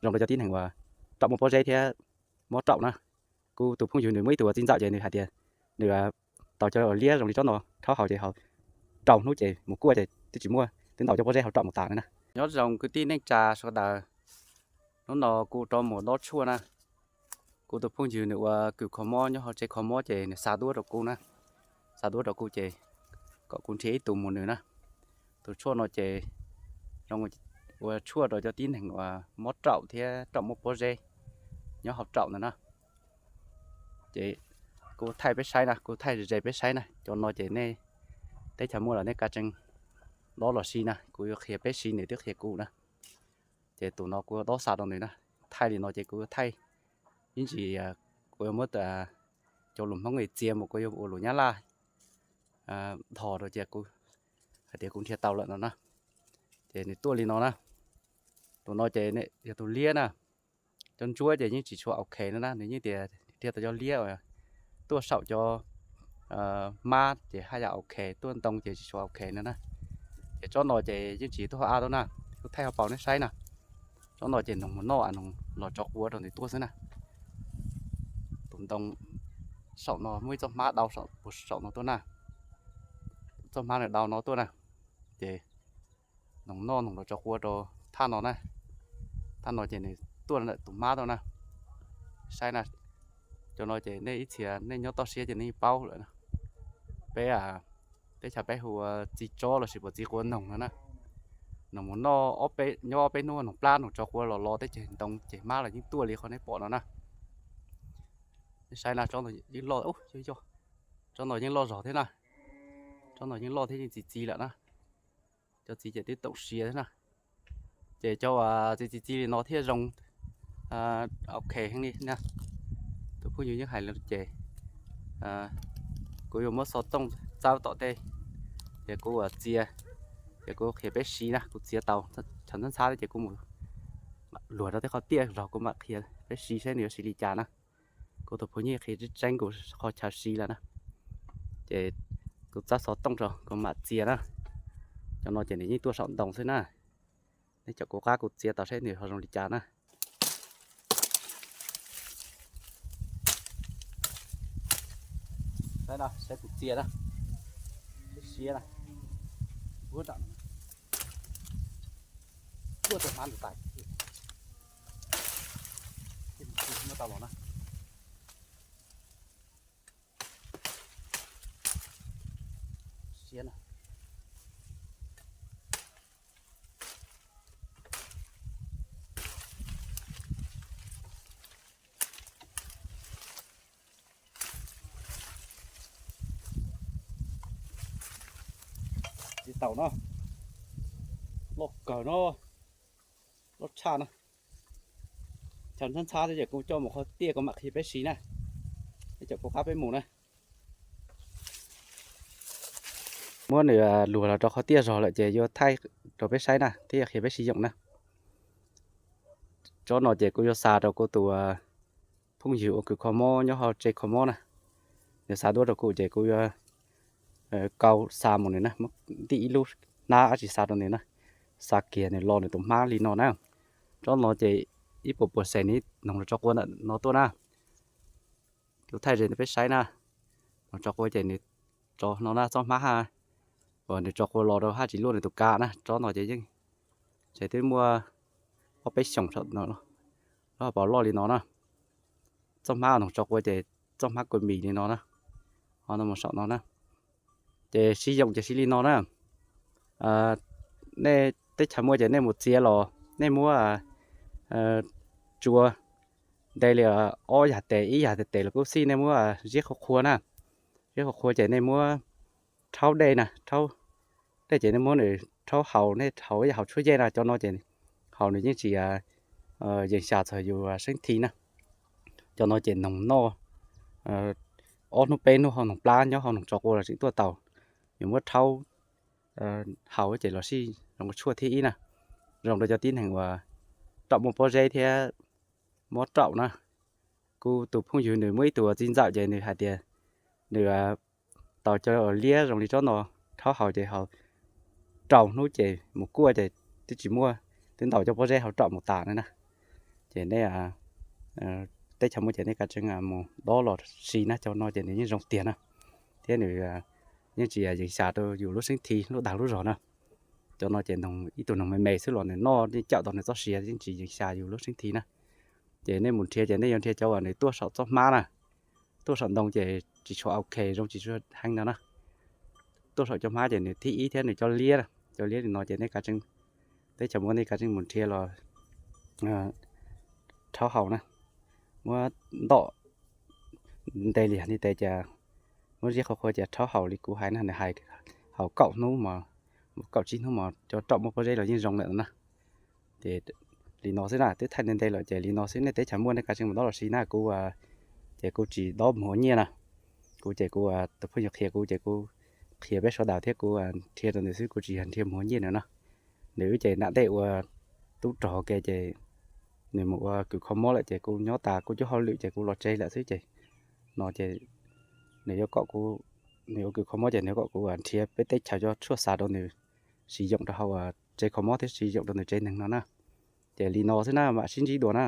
zoo rau cov tib neeg uas raum muaj pob zeb thiab mob raum na. Kuv tus phooj ywg nws muaj ib tug txiv ntxawm ces nws hais tias nws tau cov liab zoo li tsob no rhaub haus ces ho rau hnub ces mus kuaj ces twb tsis muaj, twb ntaus cov pob zeb hauv raum mus tas na. Nyob zoo kwv tij neej tsa sawv daws, hnub no kuv rov mus dob tshuaj na. Kuv tus phooj ywg nws ua kws kho mob nyob hauv tsev kho mob ces nws xa duab rau kuv na, xa duab rau kuv ces kom kuv nrhiav ib tug mus nws na. Tus tshuaj no ces zoo ua tshuaj rau cov tib neeg uas mob raum thiab raum muaj pob zeb nyob hauv raum ntawd na. Ces kuv thaij peb saib na, kuv thaij ze peb saib na, cov no ces nej teb chaws muaj los nej kav tsees dob los siv na, kuv yuav qhia peb siv nws twb qhia kuv na. Ces tus no kuv dob xa rau nws na, thaij li no ces kuv thaij ib ntsis, kuv yuav muab cov lus Hmoob txiav mus kuv yuav ua lus Nyab Laj dhos rau ces kuv hais tias kuv nrhiav tau lawm no na. Ces nws tuaj li no na. Tus no ces yog tus liab na. Cov ntsuab ces yeej tsis tshua ok no na, nws yeej tias nws nrhiav tau cov liab uas tuaj saum cov hmab ces haj yam ok, tuaj ntoo ces tsis tshua ok no na. Ces tsob no ces yeej tsis tuaj hauv av tuaj na, kuv thaij hauv paus nej saib na. Tsob no ces noog mus noj, noog los tso quav rau nws tuaj xwb na. Tus ntoo saum no muaj ib txoj hmab dau saum no tuaj na, txoj hmab nws dau no tuaj na. Ces noog noj noog los tso quav rau thaj no na. Thaj no ces nws tuaj ntawm tus hmab tuaj na. Saib na, cov no ces nej ib txhia nej nyob toj siab ces nej yeej paub lawm. Peb, teb chaws peb hu ua txiv tsob lossis puas txiv quav noog no na. Noog mus noj, nyob ob peb hnub noog plab noog tso quav los los teb chaws ntoo ces hmab los yeej tuaj li qhov nej pom no na. Nej saib na, tsob no yeej loj, tsob no yeej loj zog thiab na. Tsob no yeej loj thiab yeej txi txiv lawm na. Cov txiv ces twb toom siav thiab na. Ces cov uas txi txiv txiv li no thiaj zoo ok heev li na. Tus phooj ywg yeej hais li ces kuv yuav muab xov tooj txav tom tej, ces kuv uas txiav, ces kuv qhia peb siv na, kuv txiav tau chaw ntxhab ntxhab ces kuv mus luag rau tej qhov tiaj zog kuv mam qhia peb siv saib nws yuav siv li cas na. Kuv tus phooj ywg qhia tseeb tseeb kuv qhov chaw siv lawm na. Ces kuv txav xov tooj rau kuv mam txiav na. Cov no ces nws yeej tuaj saum ntoo xwb na. Nej caum kuv qab kuv txiav tau saib nws ho zoo li cas na. Saib kuv txiav na, siab na, ua rau hmab nws tais, muab tau los na. Siab na. Txiav tau no, loj kawg no, loj tshaj no. Chaw ntxhab ntxhab thiab ces kuv coj mus qhov tiaj kuv mam qhia peb siv na. Peb caum kuv qab peb mus na. Muab nws luag los rau qhov tiaj zog lawm ces yuav thaij rau peb saib na thiab yuav qhia peb siv yoom na. Tsob no ces kuv yuav xa rau kuv tus phooj ywg ua kws kho mob nyob hauv tsev kho mob na. Nws xa duab rau kuv ces kuv yuav kau xa mus nws na, muab ntim ib lub hnab dab tsi xa rau nws na, xa kiag nws los nws tus hmab li no na. Tsob no ces ib puas puas xees nws noog los tso quav ntawm no tuaj na. Kuv thaij ze peb saib na. Noog tso quav ces nws tso no na, txoj hmab ha, uas nws tso quav los rau haj tsis luaj nws tus kav na. Tsob no ces yeej tseem twb muaj ob peb xyoos saum no, lub hauv paus loj li no na. Txoj hmab noog tso quav ces txoj hmab kua mis li no na, ho no mus saum no na. Ces siv yoom ces siv li no na. Nej teb chaws muaj ces nej mus txiav los nej muab tsua nte li ob yam tes, ib yam tes los kuj xij, nej muab ziab qhuav qhuav na. Ziab qhuav qhuav ces nej muab rhaub dej na, rhaub dej ces nej muab nws rhaub haus, nej haus ib yam haus tshuab yej na. Cov no ces haus nws yeej tsis yees xya txog yus seeb thi na. Cov no ces noog noj ob hnub peb hnub ho noog plab nyob ho noog tso quav los tseem tuaj tau. Yus muab rhaub haus ces los sij zoo tshuaj thib ib na, zoo rau cov tib neeg uas raum muaj pob zeb thiab mob raum na. Kuv tus phooj ywg nws muaj ib tug txiv ntxawm ces nws hais tias nws tau cov liab zoo li tsob no rhaub haus ces ho rau hnub ces mus kuaj ces twb tsis muaj, twb ntaus cov pob zeb hauv raum mus tas na na. Ces nej teb chaws muaj ces nej kav tsij mus dob los siv na, cov no ces nws yeej zoo tiag na, thiab nws yeej tsis yees xya rau yus lub seeb thi lub dag lub zog na. Cov no ces ib tug noog me me xwb los nws noj yeej cawm tau nws txoj sia, yeej tsis yees xya yus lub seeb thi na. Ces nej mus nrhiav ces nej yuav nrhiav cov uas nws tuaj saum txoj hmab na, tuaj saum ntoo ces tsis tshua ok, zoo tsis tshua heev no na. Tuaj saum cov hmab ces nws thib ib thiab nws cov liab, cov liab li no ces nej kav tsij, teb chaws muaj nej kav tsij mus nrhiav los rhaub haus na, muab ntom nte li yog li tes cas muab ziab qhua qhua ces rhaub haus li kuv hais na, nws hais haus kaum hnub, kaum tsib hnub mas cov raum muaj pob zeb los yeej zoo lawm na. Ces li no xwb na, twb thaij nte nte lawm ces li no xwb, nej teb chaws muaj nej kav tsij mus dob los siv na. Kuv ces kuv tsis dob muag nyiaj na, kuv ces kuv tus phooj ywg qhia kuv ces kuv qhia peb sawv daws thiab kuv nrhiav rau nws xwb, kuv tsis yog nrhiav muag nyiaj nws na. Nws wb ces nam ntej ua tub rog ke ces nws mus ua kws kho mob lawm ces kuv nyob tas kuv cov hauj lwm ces kuv los tsev lawm xwb ces no ces nws yuav kom kuv, nws ua kws kho mob ces nws yuav kom kuv nrhiav peb teb chaws cov tshuaj xav rau nws siv yoom rau hauv tsev kho mob thiab siv yoom rau nws tsev neeg no na. Ces li no xwb na, mam sib ntsib dua na.